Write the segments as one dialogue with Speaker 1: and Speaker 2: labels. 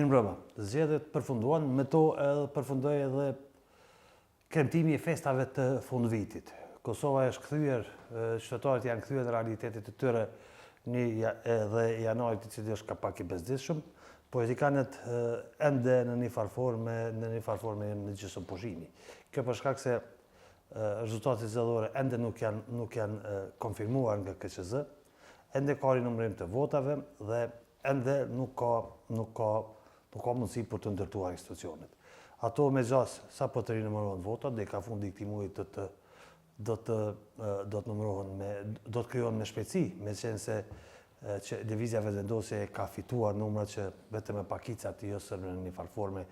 Speaker 1: Mirëmbrëma. Zgjedhjet përfunduan, me to edhe përfundoi edhe kremtimi i festave të fundvitit. Kosova është kthyer, qytetarët janë kthyer në realitetit të tyre një edhe janarit i cili është ka pak i bezdisshëm. Politikanët ende në një farë forme, në një farë forme në gjysmë pushimi. Kjo për shkak se rezultatet zgjedhore ende nuk janë nuk janë konfirmuar nga KQZ, ende ka rinumërim të votave dhe ende nuk ka nuk ka nuk ka mundësi për të ndërtuar institucionet. Ato me gjasë, sapo të rinumërohen votat, deri ka fundi i këtij muaji do të do të do të numërohen me do të krijohen me shpejtësi, meqenëse që Lëvizja Vetëvendosje ka fituar numrat që vetëm me pakicat jo serbe në një farë forme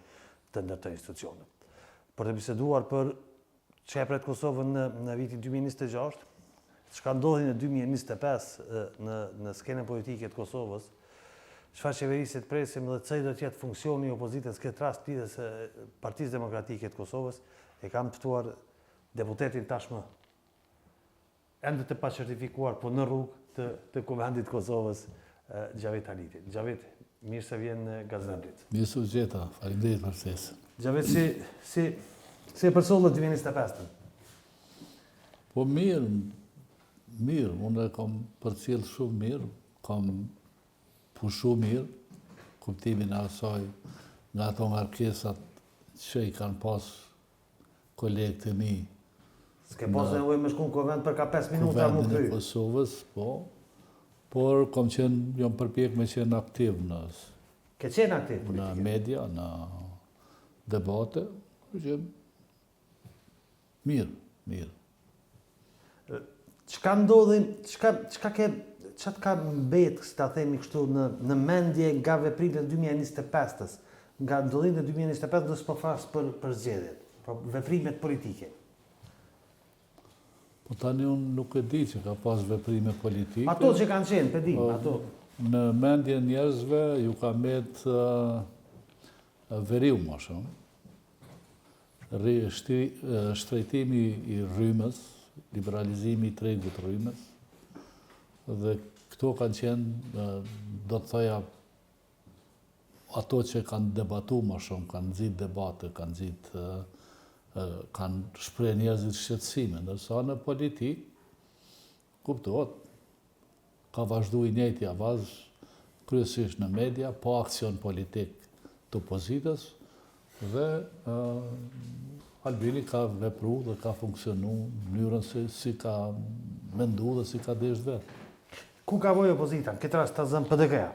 Speaker 1: të ndërtojë institucionet. Për të biseduar për çka e pret Kosovën në në vitin 2026, çka ndodhi në 2025 në në skenën politike të Kosovës, çfarë qeverisje të presim dhe cili do të jetë funksioni i opozitës këtë rast lidhjes së Partisë Demokratike të Kosovës, e kam ftuar deputetin tashmë ende të pacertifikuar, po në rrugë të, të Kuvendit të Kosovës, Xhavit Haliti. Xhavit, mirë se vjen në Gazeta
Speaker 2: Blic. Mirë se u gjeta, faleminderit për
Speaker 1: ftesën. Xhavit, si, si, si e përcolle 2025-ën?
Speaker 2: Po mirë, mirë, unë e kam përcjell shumë mirë, kam pushu mirë, kuptimin e asaj nga ato ngarkesat që i kanë pas kolegët e
Speaker 1: mi. S'ke pas nevojë me shku në kuvend për ka 5 minuta
Speaker 2: m'u kthy. Kuvendin e Kosovës, po. Por kam qenë, jam përpjek me qenë aktiv në
Speaker 1: Ke qenë aktiv
Speaker 2: politikisht? Në media, në debate, që mirë, mirë.
Speaker 1: Çka ndodhi, çka çka ke çka të ka mbet, si ta themi kështu në në mendje nga veprimet e 2025-ës, nga ndodhitë e 2025 do s'po flas për për zgjedhjet, po veprimet politike.
Speaker 2: Po tani unë nuk e di që ka pas veprime politike.
Speaker 1: Ato që kanë qenë, pe di, po, ato.
Speaker 2: Në mendje njerëzve ju ka met uh, veriu ma shumë. Shtrejtimi i rrymës, liberalizimi i tregut të rrymës, dhe këto kanë qenë, do të thoja, ato që kanë debatu ma shumë, kanë nxit debate, kanë nxit, kanë shpreh njerëzit shqetësime, ndërsa në politikë, Kuptohet, ka vazhdu i njëjti avaz, kryesisht në media, pa aksion politik të opozitës dhe Albini ka vepru dhe ka funksionu në mënyrën se si ka mendu dhe si ka deshtë
Speaker 1: vetë. Ku gaboi opozita? Në këtë rast ta zëmë PDK-ja.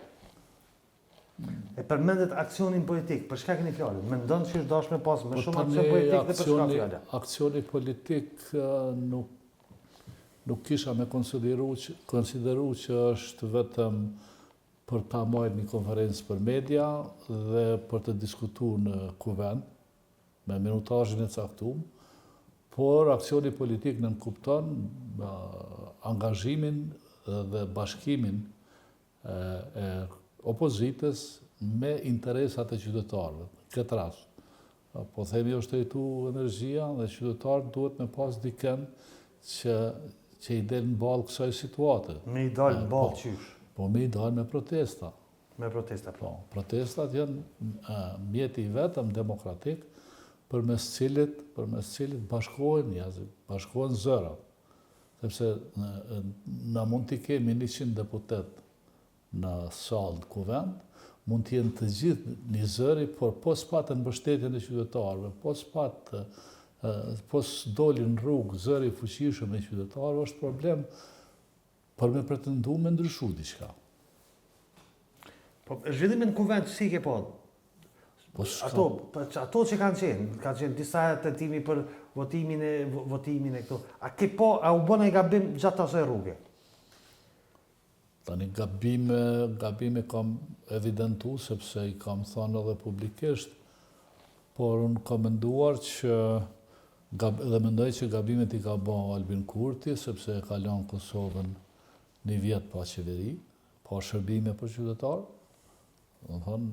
Speaker 1: E përmendet aksionin politik, për çka keni fjalën? Mendon që është dashur me pas më po shumë aksion politik dhe për çka
Speaker 2: fjala? Aksioni politik nuk nuk kisha me konsideru që, konsideru që është vetëm për ta majtë një konferencë për media dhe për të diskutu në kuvend me minutazhin e caktum, por aksioni politik nënkupton angazhimin dhe bashkimin e opozitës me interesat e qytetarëve. Në këtë rast, po themi është shtrejtu energjia dhe qytetarët duhet me pas dikën që që i del në ballë kësaj
Speaker 1: situate. Me i dalë në ballë po, qysh?
Speaker 2: Po me i dalë me protesta.
Speaker 1: Me protesta,
Speaker 2: po. Po, protestat janë mjeti i vetëm demokratik përmes cilit, përmes cilit bashkohen njerëzit, bashkohen zërat. Sepse na mund t'i kemi 100 deputet në sallë në kuvend, mund të jenë të gjithë një zëri, por po s'patën mbështetjen e qytetarëve, po s'pat po s'doli në rrugë zëri i fuqishëm i qytetarëve, është problem për me pretendu me ndryshu diçka.
Speaker 1: Po, zhvillimin në kuvend, si ke po? Po ato, po, ato që kanë qenë, kanë qenë disa tentimi për votimin e votimin e këto. A ke po, a u bë naj gabim gjatë asaj rruge?
Speaker 2: Tani gabime, gabime kam evidentu sepse i kam thënë edhe publikisht, por unë kam menduar që gab, dhe mendoj që gabimet i ka ba Albin Kurti sepse e ka lënë Kosovën një vjet pa qeveri, pa shërbime për qytetarë. Domethënë,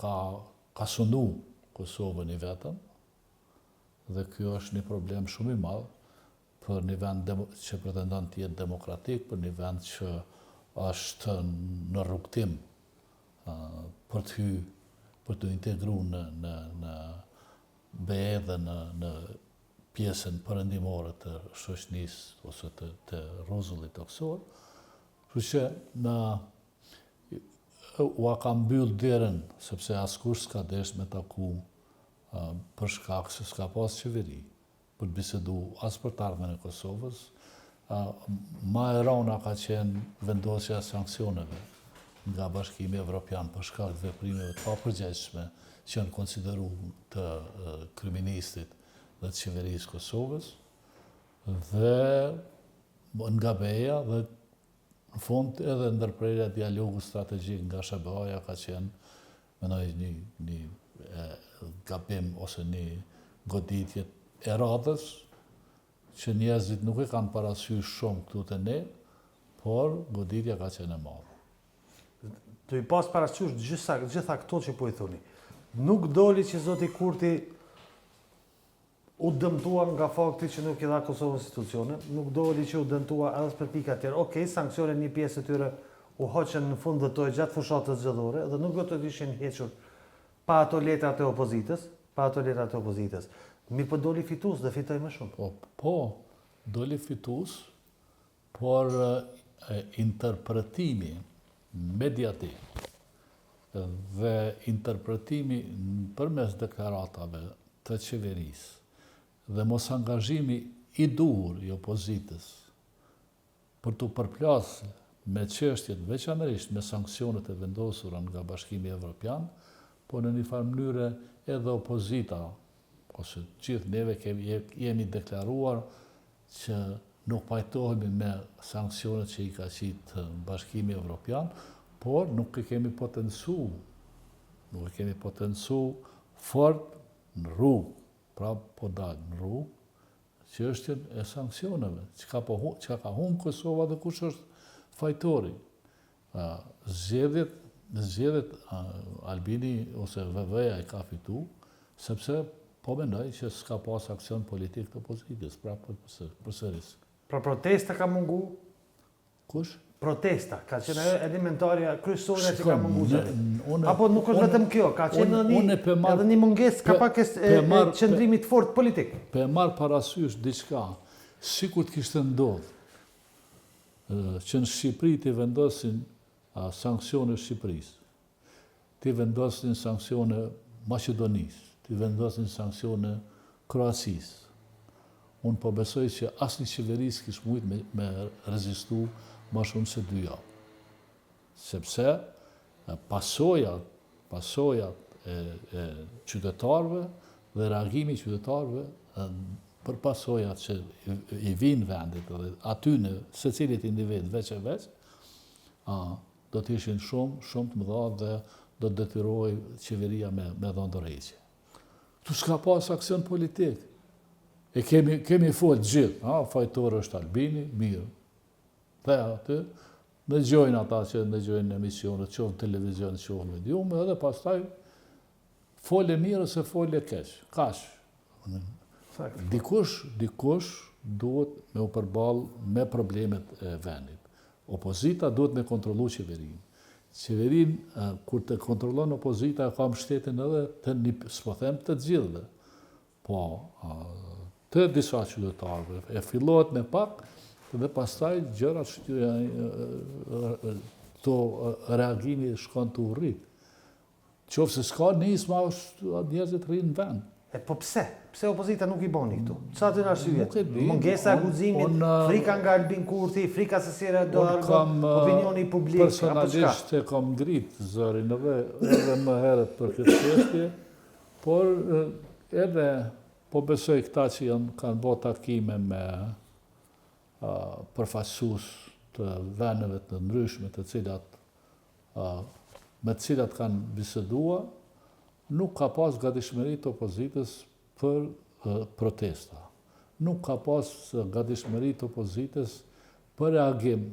Speaker 2: ka, ka sundu Kosovën i vetëm, dhe kjo është një problem shumë i madh për një vend që pretendon të jetë demokratik, për një vend që është në rrugëtim për të hy. për t'u integru në në në BE dhe në në pjesën perëndimore të shoqënisë ose të të rruzullit tokësor. Kështu që na ua ka mbyll derën sepse askush s'ka desht me taku për shkak se s'ka pas qeveri për të bisedu as për të ardhmen e Kosovës, ma e rona ka qenë vendosja e sanksioneve nga Bashkimi Evropian për shkak të veprimeve të papërgjegjshme që janë konsideru të kryeministrit dhe të qeverisë Kosovës dhe nga BE-ja dhe në fund edhe ndërprerja e dialogut strategjik nga SHBA-ja ka qenë mendoj një një gabim ose një goditje e radhës që njerëzit nuk e kanë parasysh shumë këtu te ne, por goditja ka qenë e
Speaker 1: madhe. Tu i pas parasysh gjitha, gjitha këto që po i thoni. Nuk doli që zoti Kurti u dëmtua nga fakti që nuk i dha Kosovës institucione, nuk doli që u dëmtua edhe për pika tjera. Okej, sanksionet një pjesë e tyre u hoqën në fund dhjetor gjatë fushatës zgjedhore dhe nuk do të ishin hequr pa ato letrat e opozitës, pa ato letrat e opozitës. Mirëpo doli fitues dhe fitoi më
Speaker 2: shumë. Po, po, doli fitues, por interpretimi mediatik dhe interpretimi përmes deklaratave të qeverisë dhe mosangazhimi i duhur i opozitës për t'u përplasë me çështjet, veçanërisht me sanksionet e vendosura nga Bashkimi Evropian, por në një farë mënyre edhe opozita, ose të gjithë neve kemi, jemi deklaruar që nuk pajtohemi me sanksionet që i ka qitë Bashkimi Evropian, por nuk e kemi potencu, nuk e kemi potencu fort në rrugë, pra po dalë në rrugë, çështjen e sanksioneve, çka po çka ka humb Kosova dhe kush është fajtori. Zgjedhjet, zgjedhjet Albini ose VV-ja i ka fitu, sepse po mendoj që s'ka pas aksion politik të opozitës, pra po përsëris.
Speaker 1: Pra protesta ka mungu?
Speaker 2: Kush?
Speaker 1: Protesta, ka qenë ajo elementarja kryesore që ka mungu zëri. Apo nuk është vetëm kjo, ka qenë edhe një, edhe një mungesë ka pak e, e, e qëndrimit fort politik.
Speaker 2: Pe marr parasysh diçka, sikur të kishte ndodhë, që në Shqipëri t'i vendosin sanksione Shqipërisë, t'i vendosnin sanksione Maqedonisë, t'i vendosnin sanksione Kroacisë. Unë po besoj që asnjë qeveri s'kish mujt me, me rezistu ma shumë se dy javë. Sepse pasojat, pasojat e, e qytetarëve dhe reagimi i qytetarëve për pasojat që i vijnë vendit dhe atyne secilit individ veç e veç, a, do të ishin shumë, shumë të mëdha dhe do të detyrohej qeveria me, me dhënë dorëheqje. Këtu s'ka pas aksion politik. E kemi, kemi folë gjithë, ha, fajtor është Albini, mirë. Dhe aty, ndëgjojnë ata që ndëgjojnë emisionet, qoftë në televizion, qoftë në mediume, edhe pastaj fole mirë ose fole keq. Kaq. Dikush, dikush duhet me u përball me problemet e vendit. Opozita duhet me kontrollu qeverinë. Qeverinë, kur të kontrollon opozita, e ka mbështetjen edhe të një, s'po them të gjithëve, po të disa qytetarëve. E fillohet me pak dhe pastaj gjërat to reagimi shkon tu u rrit. Qoftë se s'ka nisma, njerëzit rrinë në
Speaker 1: vend. E po pse? Pse opozita nuk i boni këtu? Cilat janë arsyet? Nuk e di. Mungesa e guximit, frika nga Albin Kurti, frika se si do reagon opinioni publik,
Speaker 2: apo çka? Personalisht e kam ngrit zërin edhe edhe më herët për këtë çështje, por edhe po besoj këta që janë kanë bërë takime me përfaqësues të vendeve të ndryshme të cilat me të cilat kanë biseduar, nuk ka pas gatishmëri të opozitës për protesta. Nuk ka pas gatishmëri të opozitës për reagim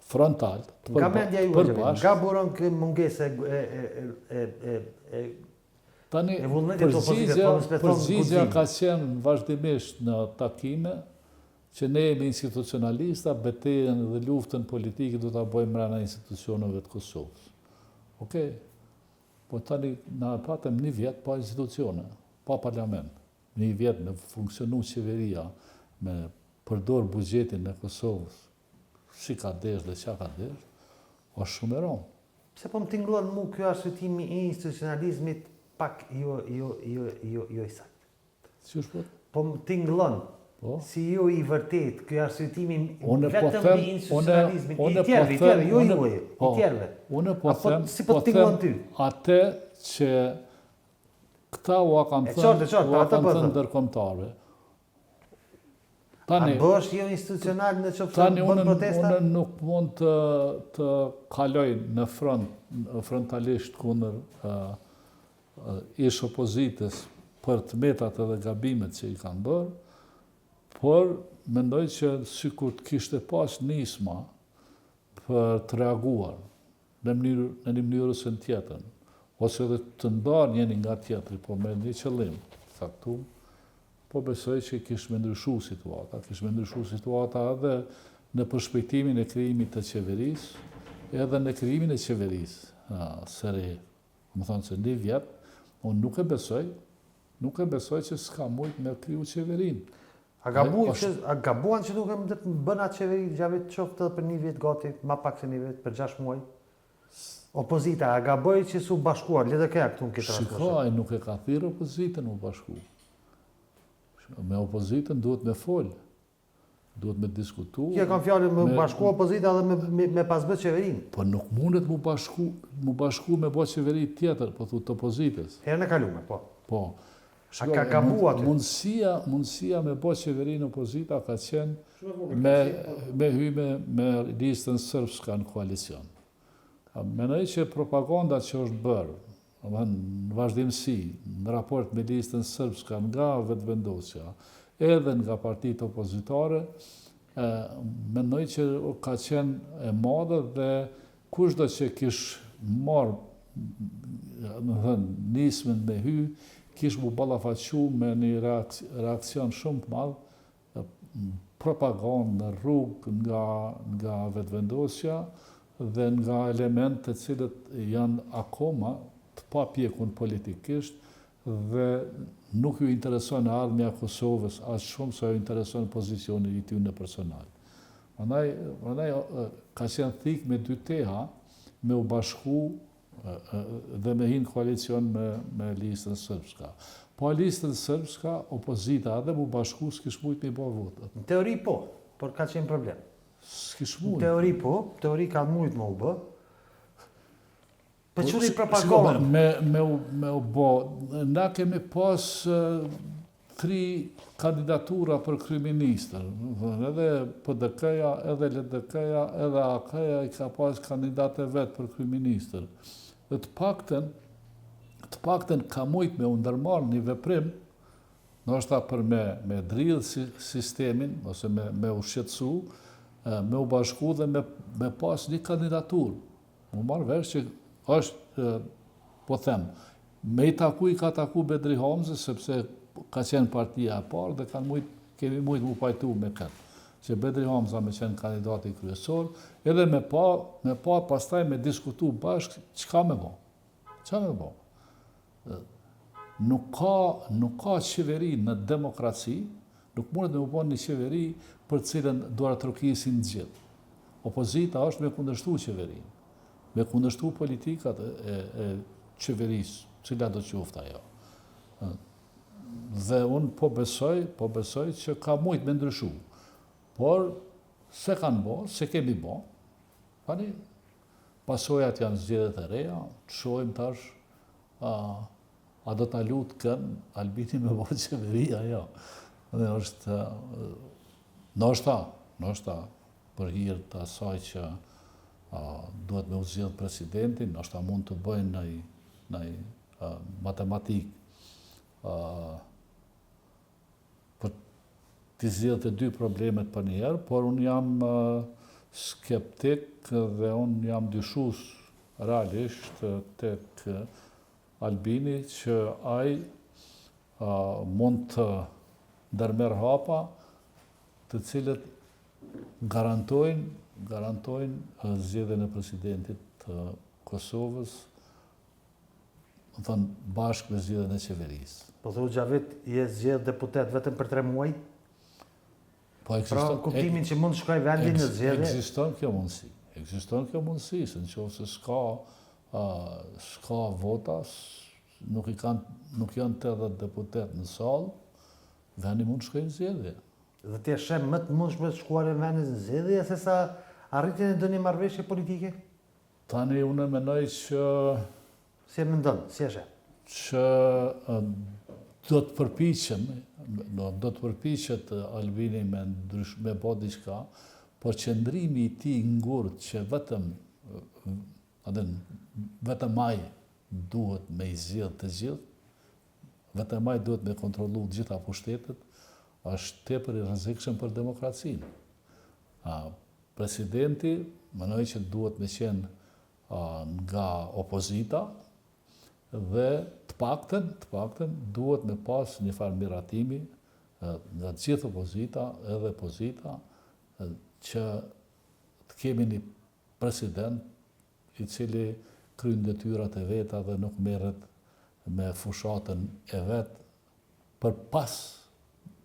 Speaker 2: frontal,
Speaker 1: të Nga mendja juaj, nga buron kjo mungesë e e e e e
Speaker 2: Tani, e vullnetit të opozitës, po mos përgjigja ka qenë vazhdimisht në takime, Që ne jemi institucionalista, betejën dhe luftën politike do ta bëjmë mrena institucioneve të Kosovës. Okej. Po tani na e patëm një vjet pa institucione, pa parlament. Një vjet me funksionu qeveria, me përdor buxhetin e Kosovës, si ka desht dhe ça ka desht, është shumë e
Speaker 1: rëndë. Pse po më tingëllon mu ky arsyetimi i institucionalizmit pak jo jo jo jo jo i saktë?
Speaker 2: Qysh
Speaker 1: po? Po më tingëllon po? si jo i vërtet ky arsyetimi po vetëm mbi institucionalizmin i tjerëve, i tjerëve, jo i juaj, i po, tjerëve.
Speaker 2: Unë po them,
Speaker 1: si po, po tingëllon ty?
Speaker 2: Atë që këta ua kanë thënë, ua kanë po thënë ndërkombëtarëve.
Speaker 1: Tani, A bëhesh jo institucional në qoftë se bën protesta?
Speaker 2: Unë nuk mund të, të kaloj në front, frontalisht kundër uh, ish opozitës për të metat edhe gabimet që i kanë bërë, por mendoj që sikur të kishte pas nisma për të reaguar në mënyrë në një mënyrë ose në tjetrën, ose edhe të ndarë njëri nga tjetri, po me një qëllim të caktum, po besoj që kish me ndryshu situata, kish me ndryshu situata edhe në përshpejtimin e krijimit të qeverisë, edhe në krijimin e qeverisë së re. Domethonë se një vjet, unë nuk e besoj, nuk e besoj që s'ka mujtë me kriju qeverinë.
Speaker 1: A gabuan që a gabuan që nuk e bën atë qeveri Xhavit qoftë edhe për një vit gati, ma pak se një vit, për 6 muaj? Opozita, a gaboi që s'u bashkua, LDK-ja këtu në këtë
Speaker 2: rast. Shiko, ai nuk e ka thirrë opozitën u bashku. Me opozitën duhet me fol. Duhet me diskutu.
Speaker 1: Kjo kam fjalën me bashku opozita dhe me, me, me pas bë qeverinë.
Speaker 2: Po nuk mundet mu bashku, mu bashku me bë qeveri tjetër, po thu të opozitës.
Speaker 1: Herën e kalume, po.
Speaker 2: Po.
Speaker 1: A ka gabu aty?
Speaker 2: Mundësia, mundësia me bë qeverinë opozita ka qenë me, me hy me, me listën srpska në koalicion. Mendoj që propaganda që është bërë, Domethënë, në vazhdimësi, në raport me listën Srpska nga Vetëvendosja, edhe nga partitë opozitare, mendoj që ka qenë e madhe dhe kushdo që kish marrë, domethënë, nismën me hy, kish mu ballafaqu me një reaksion shumë të madh propagandë në rrugë nga nga Vetëvendosja dhe nga elementë të cilët janë akoma të papjekun politikisht dhe nuk ju intereson e ardhmja e Kosovës aq shumë sa ju intereson pozicioni i tyne personal. Prandaj, prandaj ka qenë thikë me dy teha me u bashku dhe me hi në koalicion me, me listën srpska. Pa listën srpska, opozita edhe mu bashku, s'kish mujt me i bo
Speaker 1: votat. Në teori po, por ka qenë problem.
Speaker 2: S'kish mujt.
Speaker 1: Në teori po, në teori ka mujt me u bë. Po qyri propagandë.
Speaker 2: Me, me, me u bo, na kemi pas tri kandidatura për kryeministër, edhe PDK-ja, edhe LDK-ja, edhe AAK-ja i ka pas kandidatët e vet për kryeministër. Dhe të paktën, të paktën ka mujt me u ndërmarrë një veprim, ndoshta për me, me dridh si, sistemin, ose me, me u shqetësu, me u bashku dhe me, me pas një kandidaturë. Mu marrë vesh që është, po them, me i taku i ka taku Bedri Hamzës, sepse ka qenë partia e parë dhe kanë mujt, kemi mujt mu pajtu me këtë. Që Bedri Hamza me qenë kandidati kryesor, edhe me pa, me pa pastaj me diskutu bashkë, çka me bo? Çka me bo? Nuk ka, nuk ka qeveri në demokraci, nuk mundet me u bo një qeveri për cilën duartrokisin të gjithë. Opozita është me kundërshtu qeverinë, me kundërshtu politikat e, e, e qeverisë, cila do qoftë ajo. Dhe unë po besoj, po besoj që ka mujt me ndryshu. Por, s'e kanë bo, s'e kemi bo, tani, pasojat janë zgjedhjet e reja, të shohim tash, a, a do ta lutë kën Albini me bo qeveri, a jo. Dhe është, ndoshta, ndoshta, për hir të asaj që a, duhet me u zgjedh presidentin, ndoshta mund të bëjnë naj, naj matematikë për t'i zgjidhë të dy problemet përnjëherë, por unë jam skeptik dhe unë jam dyshues realisht tek Albini që ai mund të ndërmerr hapa të cilët garantojnë garantojnë zgjedhjen e presidentit të Kosovës. Domethënë, bashkë me zgjedhjen e qeverisë.
Speaker 1: Po thu Xhavit, je zgjedh deputet vetëm për 3 muaj?
Speaker 2: Po ekziston...
Speaker 1: Pra, kuptimin që mund të shkojë vendi në zgjedhje?
Speaker 2: Ekziston kjo mundësi. Ekziston kjo mundësi, se në qoftë se s'ka, s'ka vota, nuk i kanë, nuk janë 80 deputet në sallë, vendi mund të shkojë në
Speaker 1: zgjedhje. Dhe ti e sheh më të mundshme të shkuarjen e vendit në zgjedhje sesa arritjen e ndonjë marrëveshje politike?
Speaker 2: Tani unë mendoj që
Speaker 1: Si e mendon, si e sheh?
Speaker 2: Që do të përpiqem, do të përpiqet Albini me ndrysh, me bo diçka, por qëndrimi i tij i ngurtë që vetëm, a din, vetëm ai duhet me i zgjedh të gjithë, vetëm ai duhet me kontrollu të gjitha pushtetet, është tepër i rrezikshëm për demokracinë. A, presidenti, mendoj që duhet me qenë nga opozita dhe të paktën, të paktën duhet me pas një farë miratimi nga të gjithë opozita edhe pozita që të kemi një president i cili kryen detyrat e veta dhe nuk merret me fushatën e vet për pas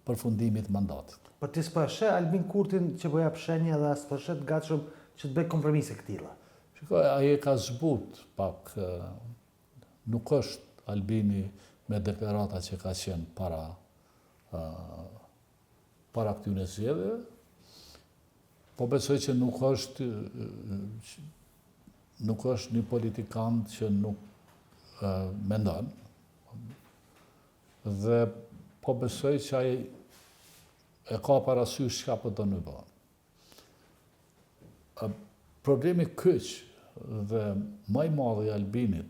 Speaker 2: përfundimit të
Speaker 1: mandatit. Po ti s'po e sheh Albin Kurtin që po jap shenja dhe as s'po e sheh të gatshëm që të bëjë kompromise të
Speaker 2: këtilla. Shiko, ai e ka zbut pak, nuk është Albini me deklarata që ka qenë para para këtyre zgjedhjeve. Po besoj që nuk është nuk është një politikan që nuk mendon. Dhe po besoj që ai e ka parasysh çka po don me ba. Problemi kyç dhe ma i madh i Albinit,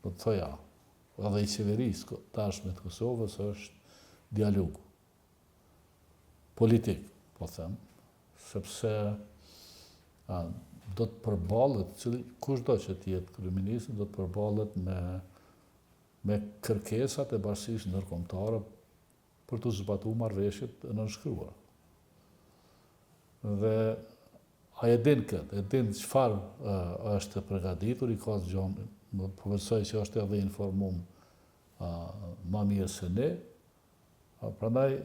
Speaker 2: do të thoja, edhe i qeverisë tashme të Kosovës është dialogu politik, po them, sepse a, do të përballet, cili, kushdo që të jetë kryeministër, do të përballet me me kërkesat e bashkësisë ndërkombëtare për t'u zbatu marrëveshjet e nënshkruara. Dhe ai e din këtë, e din çfarë është e përgatitur, i ka gjonë, po besoj që është edhe informum ma mirë se ne. Prandaj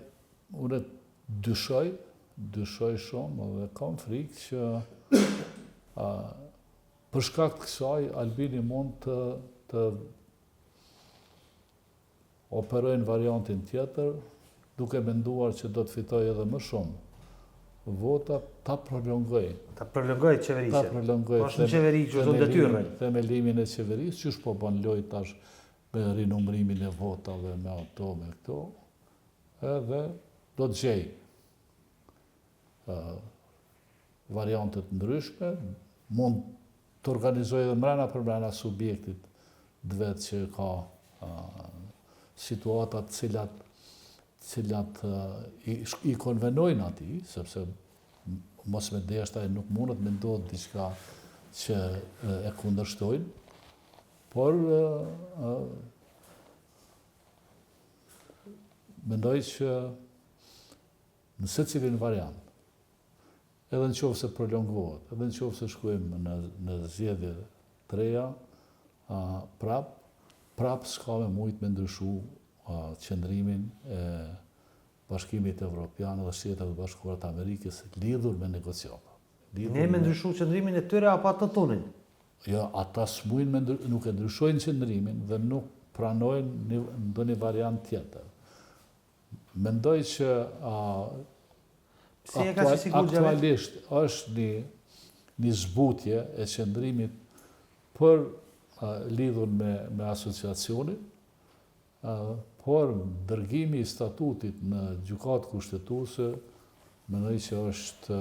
Speaker 2: unë dyshoj, dyshoj shumë dhe kam frikë që Për shkak të kësaj, Albini mund të të operojë në variantin tjetër, duke menduar që do të fitojë edhe më shumë vota, ta
Speaker 1: prolongojë. Ta prolongojë
Speaker 2: qeverisjen. Ta prolongojë.
Speaker 1: Po është në qeveri që është në detyrë.
Speaker 2: Themelimin e qeverisë, qysh po bën lojë tash me rinumërimin e votave, me ato, me këto, edhe do të gjejë variante të ndryshme, mund të organizojë edhe mrena përmrena subjektit të vet që ka situata të cilat të cilat i, i konvenojnë atij, sepse mos me dashtë ai nuk mundet me ndodhë diçka që e kundërshtojnë, por mendoj që Në secilin variant, edhe në qoftë se prolongohet, edhe në qoftë se shkojmë në, në zgjedhje të reja, a, prap, prap s'ka me mujtë me ndryshu a, qëndrimin e Bashkimit Evropian dhe Shteteve të Bashkuara të Amerikës lidhur me negociatat.
Speaker 1: Lidhur Ne me ndryshu qëndrimin e tyre apo ato tonin?
Speaker 2: Jo, ata s'mujnë me ndry, nuk e ndryshojnë qëndrimin dhe nuk pranojnë një, ndonjë variant tjetër. Mendoj që aktualisht është një një zbutje e qëndrimit për lidhur me me asociacionin, por dërgimi i statutit në Gjykatë Kushtetuese mendoj që është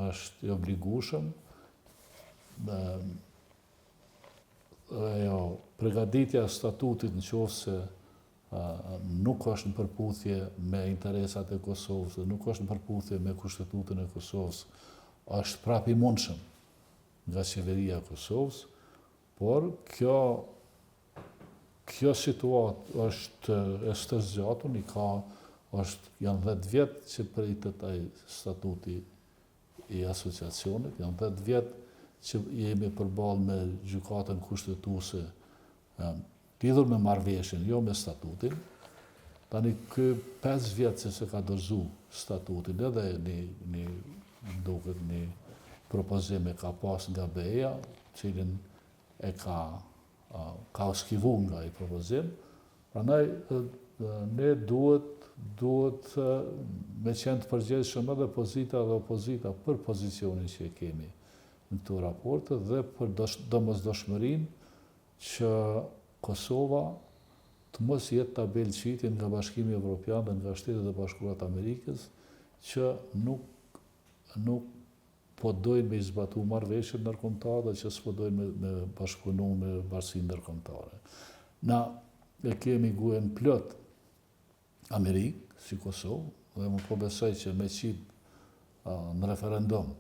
Speaker 2: është i obligueshëm. Ajo përgatitja e statutit në qoftë se nuk është në përputhje me interesat e Kosovës dhe nuk është në përputhje me Kushtetutën e Kosovës, është prapë i mundshëm nga qeveria e Kosovës, por kjo kjo situatë është e stërzgjatur, i ka është janë 10 vjet që pritet ai statuti i asociacionit, janë 10 vjet që jemi përballë me gjykatën kushtetuese. Lidhur me marrëveshjen, jo me statutin, tani ky 5 vjet që s'e ka dorëzu statutin edhe një, një duket një propozim e ka pas nga BE-ja, cilin e ka ka skivu nga ai propozim, prandaj ne duhet duhet me qenë të përgjegjshëm edhe pozita dhe opozita për pozicionin që e kemi në këto raporte dhe për domosdoshmërinë që Kosova të mos jetë tabelë qitje nga Bashkimi Evropian dhe nga Shtetet e Bashkuara të Amerikës që nuk nuk po dojnë me i zbatu marrëveshjet ndërkombëtare dhe që s'po dojnë me, me bashkëpunu me bashkësinë ndërkombëtare. Na e kemi gojën plot Amerikë, si Kosovë, dhe unë po besoj që me qitë në referendum,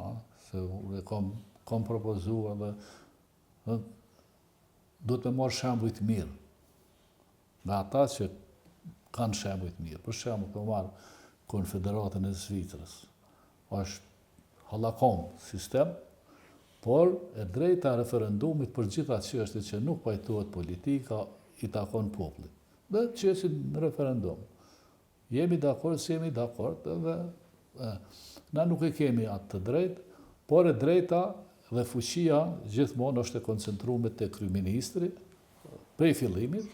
Speaker 2: a, se unë e kom, kom propozu edhe dhe, duhet me marrë shembuj të mirë, nga ata që kanë shembuj të mirë. Për shembull, po marr Konfederatën e Zvicrës. Është hallakom sistem, por e drejta e referendumit për gjitha çështjet që nuk pajtohet politika i takon popullit. Dhe qesin në referendum. Jemi dakord, s'jemi dakord, edhe na nuk e kemi atë të drejtë, por e drejta dhe fuqia gjithmonë është e koncentrume te kryeministri prej fillimit,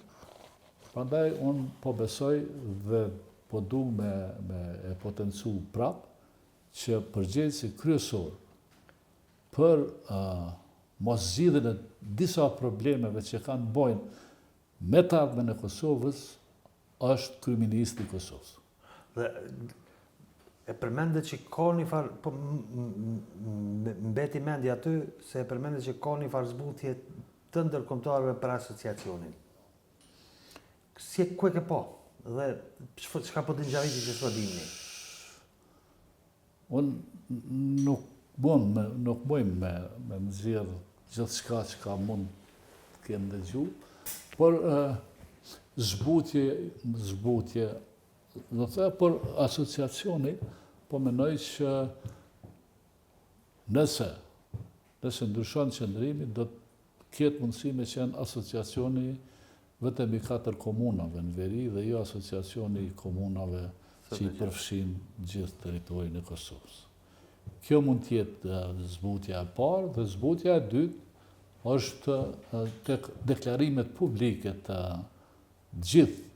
Speaker 2: prandaj unë po besoj dhe po du me, me e potencu prap që përgjegjësi kryesor për uh, mos zgjidhjen e disa problemeve që kanë bojnë me të ardhmen e Kosovës është kryeministri i
Speaker 1: Kosovës. Dhe e përmende që ka një farë, po mbeti mendja aty, se e përmende që ka një farë zbutje të ndërkombëtarëve për asociacionin. Si e ku e ke pa? Dhe çka po din Xhaviti që s'po dim ne?
Speaker 2: Unë nuk bën me, nuk bëjmë me, me nxjerr gjithçka që ka mund të kem dëgju, por zbutje, zbutje, do të thoja, por asociacioni, po mendoj që nëse, nëse ndryshon qëndrimi, do të ketë mundësi me qenë asociacioni vetëm i katër komunave në veri dhe jo asociacioni i komunave që i përfshin gjithë territorin e Kosovës. Kjo mund të jetë zbutja e parë dhe zbutja e dytë është tek deklarimet publike të gjithë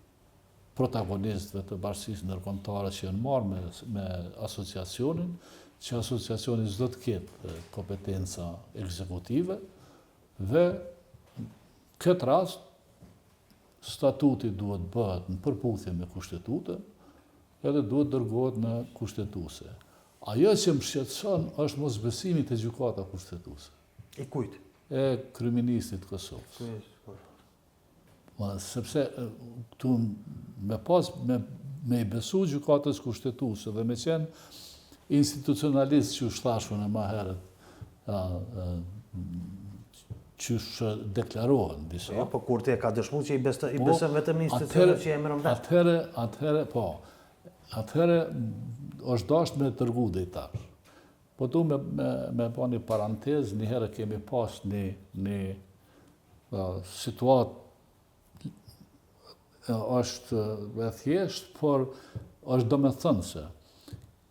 Speaker 2: protagonistëve të bashkësisë ndërkombëtare që janë marrë me, me asociacionin, që asociacioni s'do të ketë kompetenca ekzekutive dhe këtë rast statuti duhet bëhet në përputhje me kushtetutën edhe duhet dërgohet në kushtetuese. Ajo që më shqetëson është mosbesimi te gjykata kushtetuese.
Speaker 1: I kujt?
Speaker 2: E kryeministrit të Kosovës. Ma, sepse këtu me pas me, me i besu gjykatës kushtetuese dhe me qenë institucionalist qysh thashë unë ma herët, a, a, qysh deklarohen
Speaker 1: disa. Jo, po Kurti e ka dëshmu që i, besto, i po, beson vetëm institucionet që emëron
Speaker 2: vetë. Atëherë, atëherë, po, atëherë është dasht me dërgu deri tash. Po du me, me, me ba një parantezë, një herë kemi pas një, një situatë është e thjeshtë, por është domethënëse.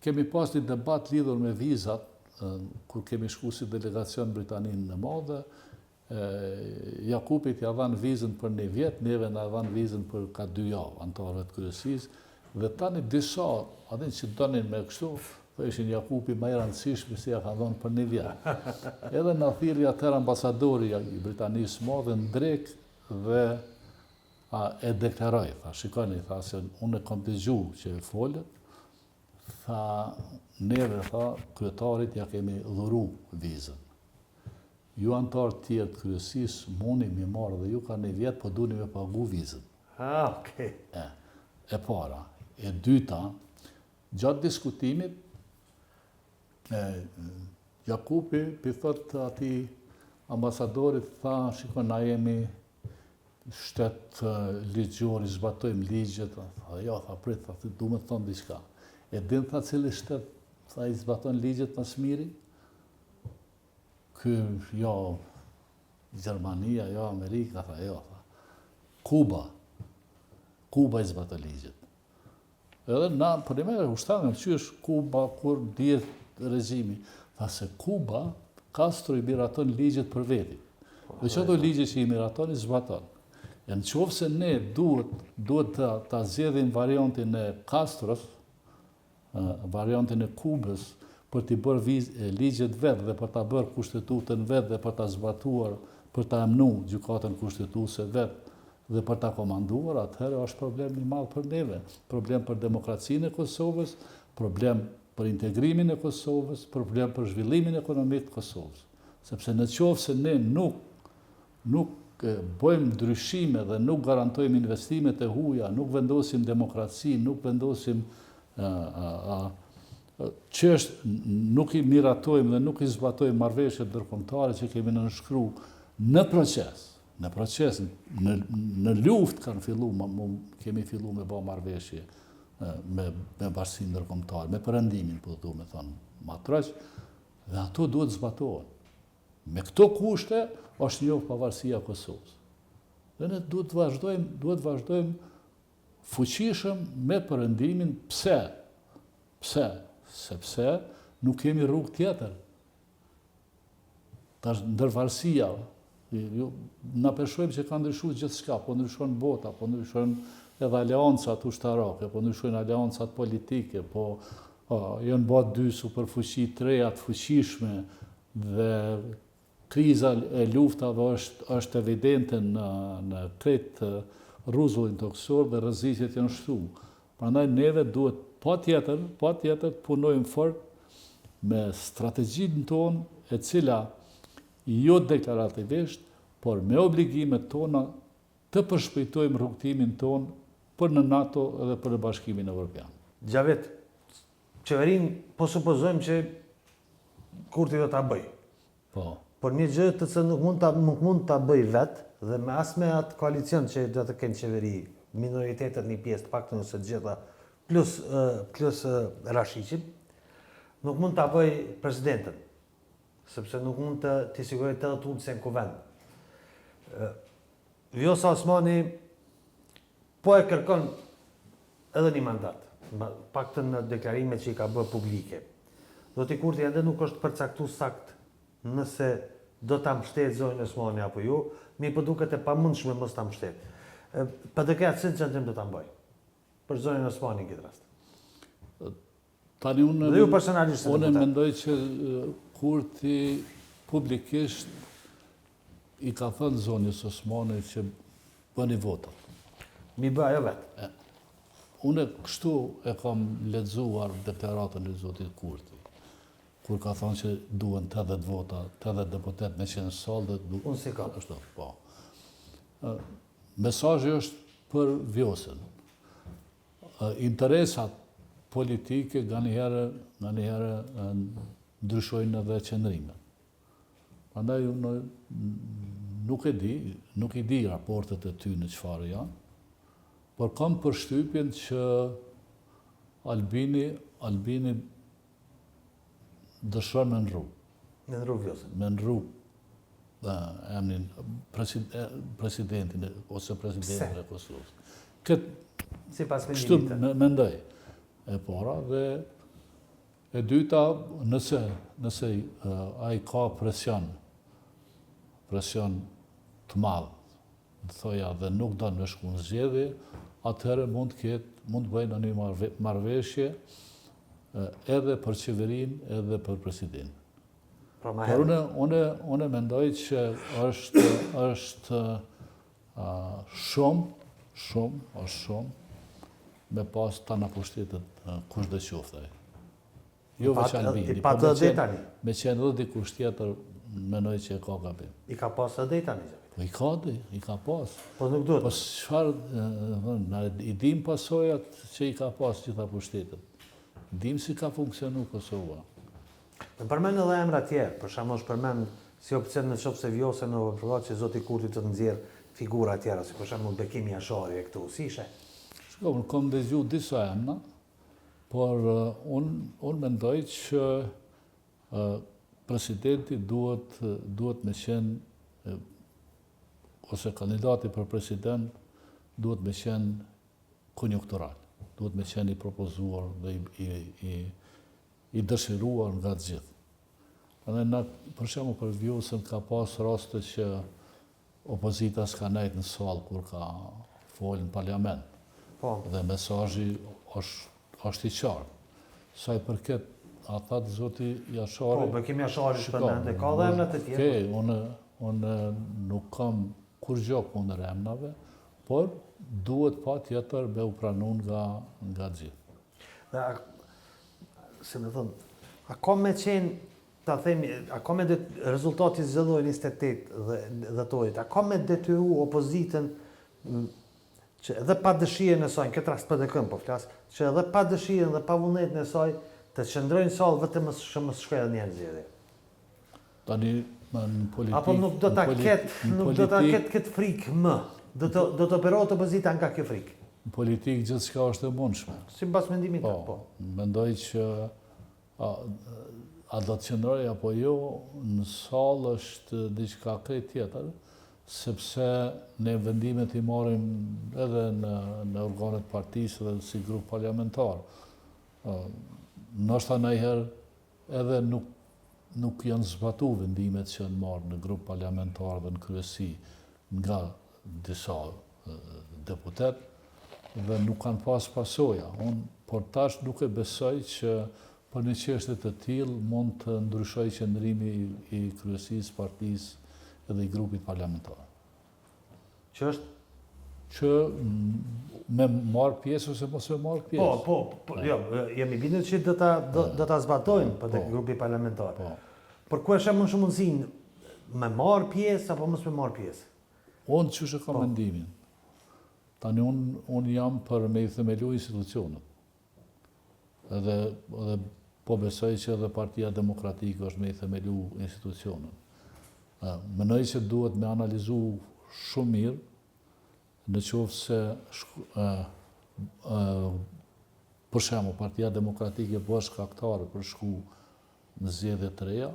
Speaker 2: Kemi pas një debat lidhur me vizat, kur kemi shku si delegacion Britaninë e Madhe, Jakupit ja dhanë vizën për një vjet, neve na dhanë vizën për ka dy javë, anëtarëve të kryesisë, dhe tani disa, a din që donin me kështu, po ishin Jakupi ma i rëndësishmi se ja kanë dhënë për një vjet. Edhe na thirri atëherë ambasadori i Britanisë së Madhe në drekë dhe a, e deklaroi, tha, shikoni, tha, se unë e kom dëgju që e folët, tha, neve, tha, kryetarit ja kemi dhuru vizën. Ju anëtarë të tjerë të kryesisë muni mi marrë dhe ju ka një vjet, po duni me pagu vizën.
Speaker 1: Ah, okay.
Speaker 2: E, e para. E dyta, gjatë diskutimit, e, Jakupi pi thot atij ambasadorit, tha, shiko, na jemi shtet ligjor, i zbatojmë ligjet, tha, jo, tha, prit, tha, du me të thonë diçka. E din, tha, cili shtet, tha, i zbaton ligjet më së miri? Ky, jo, Gjermania, jo, Amerika, tha, jo, tha. Kuba, Kuba i zbaton ligjet. Edhe na, përnjëmend, u shtangëm, qysh Kuba, kur dihet regjimi, tha se Kuba, Castro i miraton ligjet për veti. Dhe qato ligje që i miraton, i zbaton. E në qoftë se ne duhet, duhet ta, ta zgjedhim variantin e Castros, variantin e Kubës, për t'i bërë viz, ligjet vetë dhe për ta bërë kushtetutën vetë dhe për ta zbatuar, për ta emnu gjykatën kushtetuese vetë dhe për ta komanduar, atëherë është problem i madh për neve, problem për demokracinë e Kosovës, problem për integrimin e Kosovës, problem për zhvillimin ekonomik të Kosovës. Sepse në qoftë se ne nuk nuk bëjmë ndryshime dhe nuk garantojmë investimet e huja, nuk vendosim demokraci, nuk vendosim që është nuk i miratojmë dhe nuk i zbatojmë marrëveshjet ndërkombëtare që kemi nënshkru në proces, në proces, në, në luftë kanë fillu, kemi fillu me ba marrëveshje me, me bashkësinë ndërkombëtare, me perëndimin, po du me thonë, ma troç, dhe ato duhet zbatohen. Me këto kushte është njohë pavarësia e Kosovës. Dhe ne duhet të vazhdojmë, duhet të vazhdojmë fuqishëm me perëndimin, pse? Pse? Sepse nuk kemi rrugë tjetër. Tash ndërvarësia, ju, na pe shohim që ka ndryshu gjithçka, po ndryshon bota, po ndryshon edhe aleancat ushtarake, po ndryshojnë aleancat politike, po janë ba dy superfuqi të reja të fuqishme dhe kriza e luftave është është evidente në në krejt rruzullin tokësor dhe rreziqet janë shtu. Prandaj neve duhet patjetër, patjetër të punojmë fort me strategjinë tonë e cila jo deklarativisht, por me obligimet tona të përshpejtojmë rrugëtimin tonë për në NATO dhe për në Bashkimin Evropian.
Speaker 1: Xhavit, qeverinë po supozojmë që Kurti do ta bëjë.
Speaker 2: Po.
Speaker 1: Por një gjë të cilën nuk mund ta nuk mund ta bëjë vet dhe me as me atë koalicion që do të kenë qeveri, minoritetet një pjesë të paktën ose të gjitha, plus plus Rashiqin, nuk mund ta bëjë presidenten, sepse nuk mund të t'i sigurojë 80 ulëse në kuvend. Vjosa Osmani Po e kërkon edhe një mandat, paktën në deklarimet që i ka bërë publike. Zoti Kurti ende nuk është përcaktu saktë nëse do ta mbështetë zonjën Osmani apo jo, mirëpo duket e pamundshme mos ta mbështetë. PDK-ja cilin qëndrim do ta mbajë për zonjën Osmani në këtë
Speaker 2: rast? Tani unë
Speaker 1: Dhe ju personalisht si
Speaker 2: unë mendoj që Kurti publikisht i ka thënë zonjës Osmani që bëni votat.
Speaker 1: Mi bë ajo vetë.
Speaker 2: Unë kështu e kam lexuar deklaratën e zotit Kurti, kur ka thënë që duhen 80 vota, 80 deputet me qenë në sallë dhe
Speaker 1: du... Unë si kam.
Speaker 2: Ashtu, po. Mesazhi është për Vjosën. Interesat politike nganjëherë, nganjëherë ndryshojnë edhe qëndrimet. Prandaj unë nuk e di, nuk i di raportet e tyne çfarë janë, por kam përshtypjen që Albini, Albini dëshiron me ndrru.
Speaker 1: Me ndrru Vjosën.
Speaker 2: Me ndrru emnin presidentin ose presidenten e Kosovës.
Speaker 1: Këtë, Sipas
Speaker 2: kështu mendoj. E para dhe e dyta, nëse, nëse ai ka presion, presion të madh, të thoja dhe nuk don me shku në zgjedhje, atëherë mund të ketë, mund të bëjë një marrëveshje edhe për qeverinë edhe për presidentin.
Speaker 1: Pra
Speaker 2: Por unë, unë, unë mendoj që është, është shumë, shumë, është shumë, me pas tana pushtetet kushdo qoftë ai. Jo veç Albini,
Speaker 1: po me qenë,
Speaker 2: me qenë edhe dikush tjetër, mendoj që e ka
Speaker 1: gabim. I ka pas edhe tani,
Speaker 2: Xhavit? Po i ka dhe, i ka pas.
Speaker 1: Po nuk duhet.
Speaker 2: Po çfarë, na i dim pasojat që i ka pas gjitha pushtetet. Dim si ka funksionu Kosova.
Speaker 1: Më përmend edhe emra tjerë, për shembull është përmend si opsion në qoftë se Vjosa nuk aprovohet që zoti Kurti të nxjerrë figura tjera, si për shembull Bekim Jashari e këtu, si
Speaker 2: ishe? Shiko, unë kom dëgju disa emna, por unë unë mendoj që presidenti duhet duhet me qenë ose kandidati për president. duhet me qenë konjunktural, duhet me qenë i propozuar dhe i, i, i, i dëshiruar nga të gjithë. Edhe na, për shembull për Vjosën ka pas raste që opozita s'ka nejt në sallë kur ka folë në parlament.
Speaker 1: Po.
Speaker 2: Dhe mesazhi është është i qartë. Sa i përket, a thatë zoti Jashari?
Speaker 1: Po, Bekim Jashari është përmend, ka dhe emra të tjerë.
Speaker 2: Okej, unë unë nuk kam kurrgjë kundër emnave, por duhet patjetër me u pranu nga nga të gjithë.
Speaker 1: Dhe a, si me thënë, a ka me qenë, ta themi, a ka me det, rezultati zgjedhor 28 dhe dhjetorit, a ka me detyru opozitën që edhe pa dëshirën e saj, në këtë rast PDK-n po flas, që edhe pa dëshirën dhe pa vullnetin e saj të qëndrojë në sallë vetëm mos që mos shkojë edhe një herë në zgjedhje.
Speaker 2: Tani në politikë
Speaker 1: Apo nuk do ta ketë, nuk do ta ketë këtë frikë më. Do të do të operohet opozita nga kjo frikë.
Speaker 2: Në politikë gjithçka është e mundshme.
Speaker 1: Sipas mendimit
Speaker 2: tënd, po. Mendoj që a, a do të qëndrojë apo jo në sallë është diçka krejt tjetër, sepse ne vendimet i marrim edhe në në organet e partisë dhe si grup parlamentar. Ndoshta ndonjëherë edhe nuk nuk janë zbatu vendimet që janë marrë në grup parlamentar dhe në kryesi nga disa deputetë dhe nuk kanë pas pasoja. Unë, por tash nuk e besoj që për një çështje të tillë mund të ndryshojë qëndrimi i, i kryesisë, partisë edhe i grupit parlamentar.
Speaker 1: Që është
Speaker 2: që me marr pjesë ose mos me marr
Speaker 1: pjesë. Po, po, po, jo, jemi bindur që do ta do, do ta zbatojnë po tek po. grupi parlamentar.
Speaker 2: Po.
Speaker 1: Por ku e sheh më shumë mundësinë me marr pjesë apo mos me marr pjesë?
Speaker 2: Unë qysh e kam po. mendimin. Tani unë unë jam për me i themelu institucionet. Edhe edhe po besoj që edhe Partia Demokratike është me i themelu institucionet. Mendoj që duhet me analizu shumë mirë në qoftë se për shembull Partia Demokratike bëhet shkaktare për shku në zgjedhje të reja,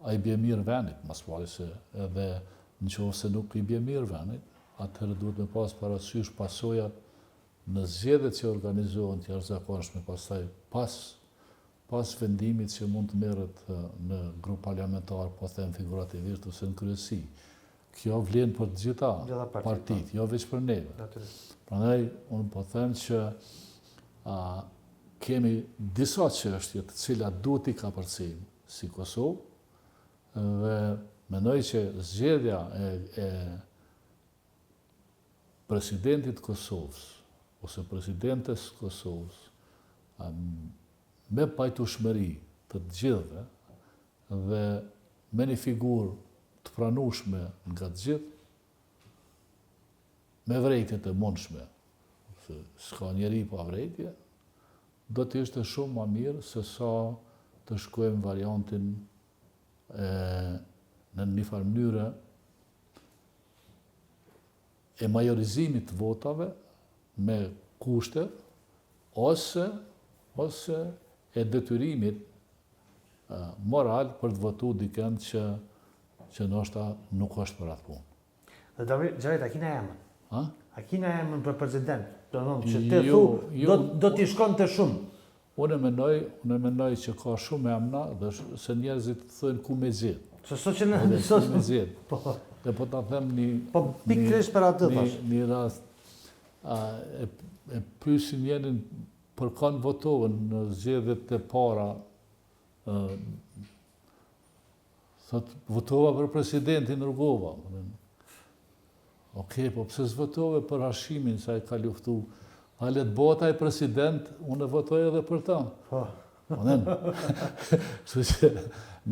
Speaker 2: a i bie mirë vendit, ma s'pari se edhe në qoftë se nuk i bie mirë vendit, atëherë duhet me pas parasysh pasojat në zgjedhjet që organizohen të jashtëzakonshme pastaj pas pas vendimit që mund të merret në grup parlamentar, po them figurativisht ose në kryesi. Kjo vlen për të gjitha partitë, jo veç për neve. Prandaj unë po them që a, kemi disa çështje të cilat duhet t'i kapërcejmë si Kosovë dhe mendoj që zgjedhja e, e presidentit të Kosovës ose presidentes së Kosovës me pajtueshmëri të të gjithëve dhe me një figurë të pranueshme nga të gjithë, me vrejtjet e mundshme, se s'ka njeri pa vrejtje, do të ishte shumë ma mirë se sa të shkojmë variantin e në një farë mënyre e majorizimit të votave me kushte ose ose e detyrimit moral për të votu dikënd që që ndoshta nuk është për atë
Speaker 1: punë. Dhe David, Xhavit, a kina emën? Ha? A kina emën për president? Do të thonë që ti jo, thu, jo, do do t'i shkonte shumë.
Speaker 2: Unë mendoj, unë mendoj që ka shumë emna dhe se njerëzit thonë ku me gjet.
Speaker 1: Se sot që në
Speaker 2: sot me gjet. Po. Dhe po ta them një
Speaker 1: Po pikërisht për atë thash.
Speaker 2: Një, një rast a, e, e pyesin njërin për kanë votove në zgjedhjet e para ë Thot, votova për presidentin Rugova. Okej, po pse s'votove për Hashimin sa e ka luftu? A le të bëhet ai president, unë e votoj edhe për ta.
Speaker 1: Po.
Speaker 2: Po nen. Kështu që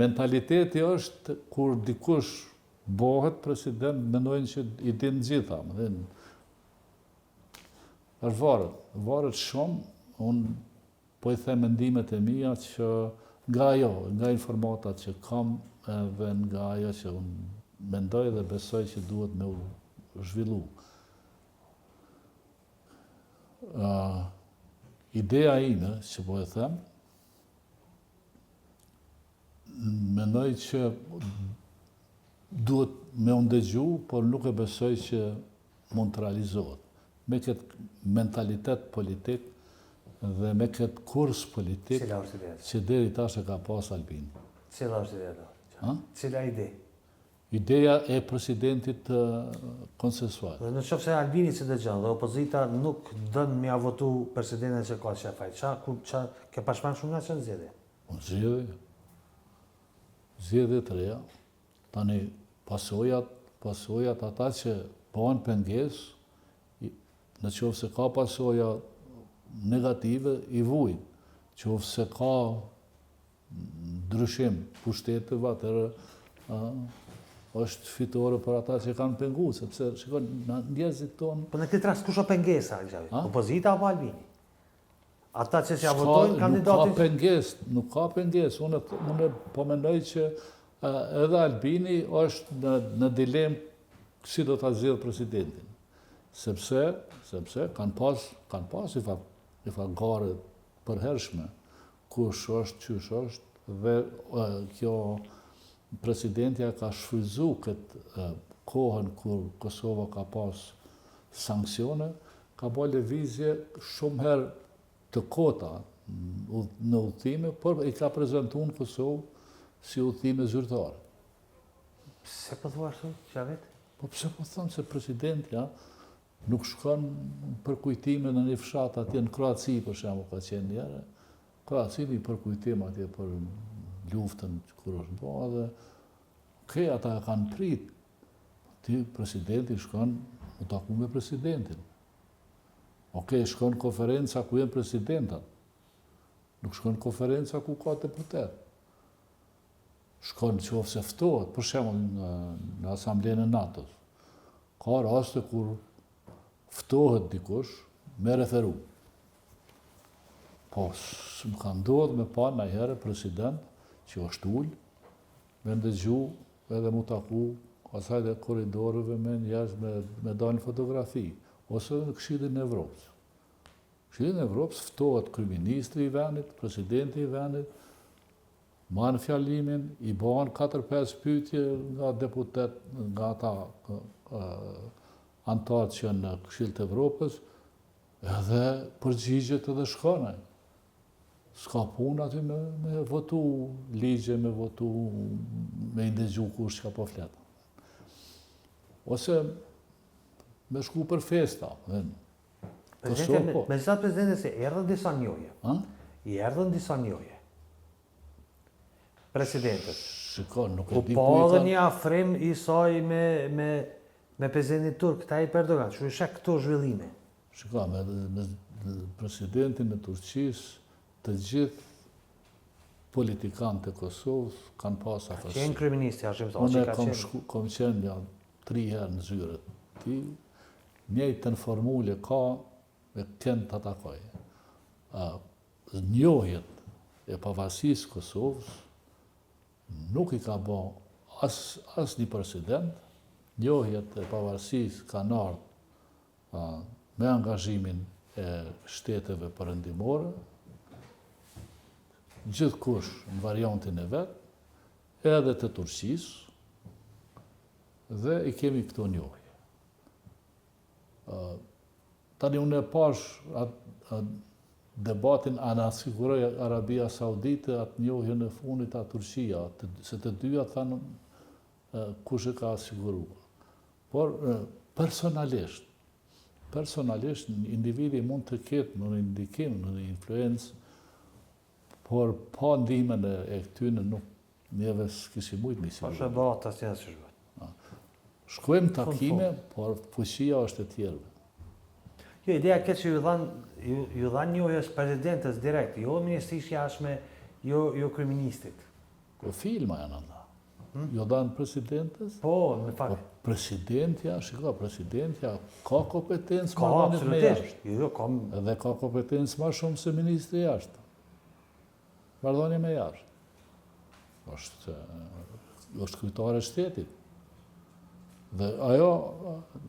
Speaker 2: mentaliteti është kur dikush bëhet president, mendojnë që i din gjitha, më dhe është varet, varet shumë, unë Po i them mendimet e mia që nga ajo, nga informatat që kam edhe nga ajo që unë mendoj dhe besoj që duhet me u zhvillu. Uh, ideja ime, që po e them, mendoj që duhet me u ndëgju, por nuk e besoj që mund të realizohet. Me këtë mentalitet politik dhe me këtë kurs politik që deri tash e ka pas Albini.
Speaker 1: Cila është ideja? Ha? Cila ide?
Speaker 2: Ideja e presidentit konsensual.
Speaker 1: Dhe në qoftë se Albini s'e dëgjon dhe opozita nuk don me ia votu presidentin që ka qef ai, ça, ku, ça, ke pashmang shumë nga që në
Speaker 2: zgjedhje? Po në zgjedhje. Zgjedhje të reja. Tani, pasojat, pasojat ata që bëhen pengesë, në qoftë se ka pasoja negative, i vujnë. Qoftë se ka ndryshim pushteteve, atëherë është fitore për ata që kanë pengu, sepse, shikon, në njerëzit
Speaker 1: tonë... Po në këtë rast, kush o pengesa, Xhavit? Opozita apo Albini? Ata që s'ia votojnë
Speaker 2: kandidatin... Nuk ka pengesë, nuk ka pengesë. Unë, unë po mendoj që edhe Albini është në, në dilemë si do ta zgjedhë presidentin. Sepse, sepse kanë pas, kanë pas një farë, një farë gare përhershme, kush është, qysh është, dhe kjo presidentja ka shfrytëzu këtë kohën kur Kosova ka pas sanksione, ka bo lëvizje shumë herë të kota në udhëtime, por i ka prezentu në Kosovë si udhëtime zyrtare.
Speaker 1: Pse po thua ashtu, Xhavit?
Speaker 2: Po pse po them se presidentja nuk shkon për kujtime në një fshat atje në Kroaci, për shembull, ka qenë një herë. Kroaci një përkujtim atje për luftën kur është bo, edhe okej, ata e kanë prit. Ti presidenti shkon u taku me presidentin. Okej, shkon konferenca ku janë presidentat. Nuk shkon konferenca ku ka deputet. Shkon në qoftë se ftohet, për shembull në, në Asamblenë e NATO-s. Ka raste kur ftohet dikush me referu. Po, s'më ka ndodhë me pa najherë president që është ulë, me ndëgju edhe mu taku asaj dhe korridoreve me njerëz me, me dalë në fotografi, ose edhe në Këshillin e Evropës. Këshillin e Evropës ftohet kryeministri i vendit, presidenti i vendit, man fjalimin, i bëhen 4-5 pyetje nga deputet, nga ata anëtarët që janë në Këshill të Evropës, edhe përgjigjet edhe shkon ai. S'ka punë aty me, me votu ligje, me votu, me i ndëgju kush çka po flet. Ose me shku për festa. Dhe,
Speaker 1: Presidente, po. Megjithatë presidentes i erdhën disa njohje. Ha? I erdhën disa njohje. Presidentes.
Speaker 2: Shiko, nuk e
Speaker 1: di ku i ka... edhe një afrim i saj me, me, me presidentin turk, Tayyip Erdogan, që i sheh këto zhvillime.
Speaker 2: Shiko, me, me presidentin e Turqisë, të gjithë politikanët e Kosovës kanë pas
Speaker 1: afërsi. Ka qenë kryeministri Hashim Thaçi, ka
Speaker 2: qenë. Unë kom qenë ja tri herë në zyre të tij, njëjtën formulë ka me kënd ta takoj. Njohjet e pavarësisë së Kosovës nuk i ka bo as asnjë president, njohjet e pavarësisë kanë ardhur me angazhimin e shteteve perëndimore, gjithkush në variantin e vet, edhe të Turqisë, dhe i kemi këto njohje. Tani unë e pash atë debatin a na siguroi Arabia Saudite atë njohjen e fundit a Turqia, se të dyja thanë kush e ka siguruar. Por, personalisht, personalisht, individi mund të ketë një ndikim, një influencë, por pa ndihmën e, e këtyne nuk neve s'kishim mujtë me
Speaker 1: siguru. Po SHBA-të asnjë s'është
Speaker 2: bërë. Shkojmë takime, por fuqia është e tjerëve.
Speaker 1: Jo, ideja ke që ju dhanë, ju, ju dhanë njohjes presidentes direkt, jo ministrisë jashtme, jo, jo kryeministrit.
Speaker 2: Po filma janë ata. Hmm? Jo dhanë presidentes?
Speaker 1: Po, në fakt.
Speaker 2: Po, presidentja, shiko, presidentja ka kompetencë
Speaker 1: ka, marrëdhëniet me jashtë. Jo, jo,
Speaker 2: ka... Dhe ka kompetencë ma shumë se ministri jashtë. Marrëdhënie me jashtë. Është, është kryetare e shtetit. Dhe ajo,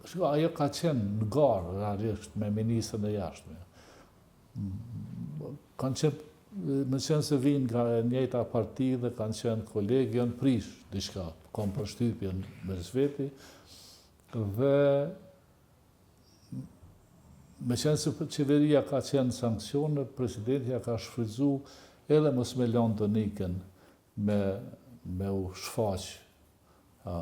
Speaker 2: shiko, ajo ka qenë në garë, realisht, me ministrën e jashtme. Kanë qenë, meqenëse vijnë nga e njëjta parti dhe kanë qenë kolegë, janë prish diçka, kam përshtypjen mes veti, dhe Meqenëse qeveria ka qenë në sanksione, presidenti ja ka shfrytëzu edhe mos me lanë Donikën me me u shfaq në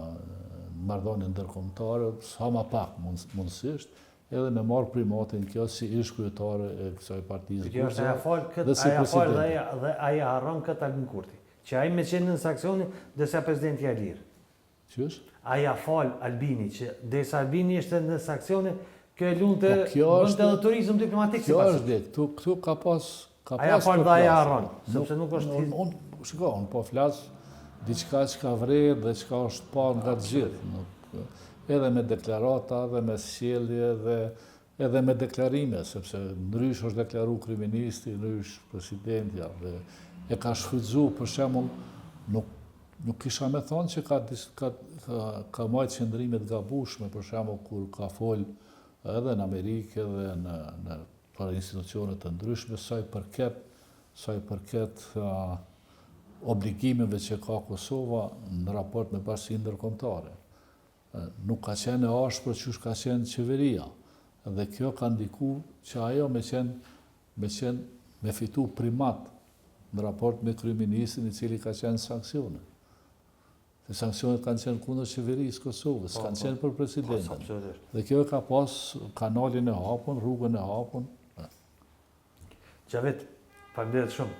Speaker 2: marrëdhënie ndërkombëtare, sa ma pak mundësisht, edhe me marrë primatin kjo si ish kryetare e kësaj partisë
Speaker 1: Kjo është a ja fal këtë, a ja fal dhe, dhe a ja harron këtë Albin Kurti. Që ai me qenë në sanksione, ndërsa presidenti e lirë.
Speaker 2: Qysh?
Speaker 1: A ja fal Albini që derisa Albini ishte në sanksione, kjo e lunte po kjo bënte edhe turizëm diplomatik
Speaker 2: Kjo është dhe, këtu, këtu ka pas
Speaker 1: ka pas A ja fal dhe a ja harron, sepse nuk është
Speaker 2: unë un, shiko, unë po flas diçka që ka vërejt dhe çka është pa nga të gjithë, nuk, edhe me deklarata, edhe me sjellje dhe edhe me deklarime, sepse ndrysh është deklaru kryeministri, ndrysh presidentja, dhe e ka shfrytëzu, për shembull, nuk, nuk kisha me thonë që ka, ka, ka, ka majtë qëndrime të gabushme, për shembull, kur ka fol edhe në Amerikë, edhe në, në për institucione të ndryshme, sa i përket, sa i përket uh, obligimeve që ka Kosova në raport me bashkësinë ndërkombëtare. Nuk ka qenë e ashpër qysh ka qenë qeveria dhe kjo ka ndiku që ajo me qenë me qenë me fitu primat në raport me kryeministrin i cili ka qenë në sanksione. Se sanksionet kanë qenë kundër qeverisë Kosovës, po, kanë po. qenë për presidentin. Po, dhe kjo e ka pas kanalin e hapun, rrugën e hapun.
Speaker 1: Xhavit, faleminderit shumë.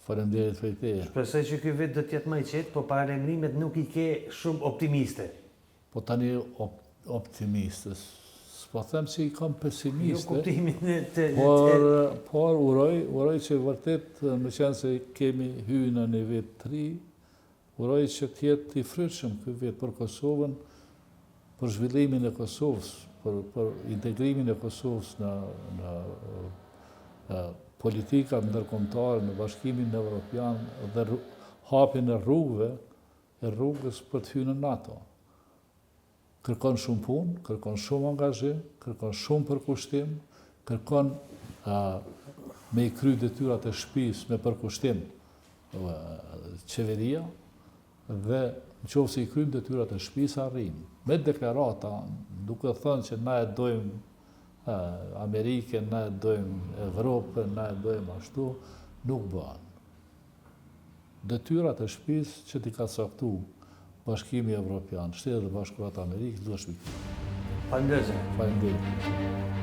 Speaker 2: Faleminderit prej
Speaker 1: teje. Shpresoj që ky vit do të jetë më i qetë, po paralajmërimet nuk i ke shumë optimiste.
Speaker 2: Po tani optimiste, s'po them që i kam pesimiste.
Speaker 1: Jo kuptimin e
Speaker 2: të por por uroj, uroj që vërtet meqenëse kemi hy në një vit të ri, Uroj që të jetë i frytshëm ky vit për Kosovën, për zhvillimin e Kosovës, për për integrimin e Kosovës në në në politikat ndërkombëtare, në Bashkimin Evropian dhe hapjen e rrugëve, e rrugës për të hyrë në NATO. Kërkon shumë punë, kërkon shumë angazhim, kërkon shumë përkushtim, kërkon me i kry detyrat e shpisë me përkushtim qeveria dhe në qoftë se i kryjmë detyrat e shpisë arrijmë. Me deklarata, duke thënë që na e dojmë Amerikën, na e dojmë Evropën, na e dojmë ashtu, nuk bëhen. Detyrat e shpisë që t'i ka caktu Bashkimi Evropian, Shtetet e Bashkuara të Amerikës, duhesh m'i kry.
Speaker 1: Faleminderit.
Speaker 2: Faleminderit.